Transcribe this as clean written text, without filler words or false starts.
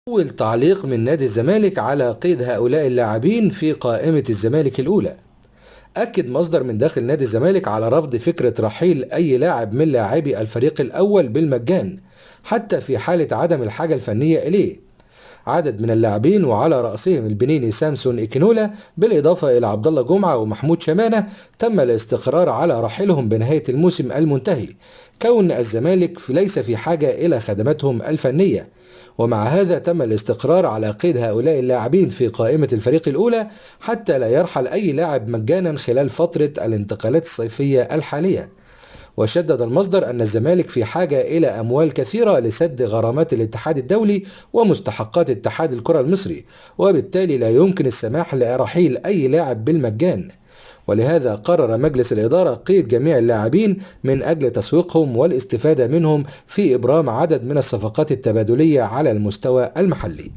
أول تعليق من نادي الزمالك على قيد هؤلاء اللاعبين في قائمة الزمالك الأولى. أكد مصدر من داخل نادي الزمالك على رفض فكرة رحيل أي لاعب من لاعبي الفريق الأول بالمجان حتى في حالة عدم الحاجة الفنية إليه. عدد من اللاعبين وعلى رأسهم البنيني سامسون إيكينولا بالإضافة إلى عبد الله جمعة ومحمود شمانة تم الاستقرار على رحيلهم بنهاية الموسم المنتهي، كون الزمالك ليس في حاجة إلى خدماتهم الفنية. ومع هذا تم الاستقرار على قيد هؤلاء اللاعبين في قائمة الفريق الأولى حتى لا يرحل أي لاعب مجانا خلال فترة الانتقالات الصيفية الحالية. وشدد المصدر أن الزمالك في حاجة إلى أموال كثيرة لسد غرامات الاتحاد الدولي ومستحقات اتحاد الكرة المصري، وبالتالي لا يمكن السماح لرحيل أي لاعب بالمجان. ولهذا قرر مجلس الإدارة قيد جميع اللاعبين من أجل تسويقهم والاستفادة منهم في إبرام عدد من الصفقات التبادلية على المستوى المحلي.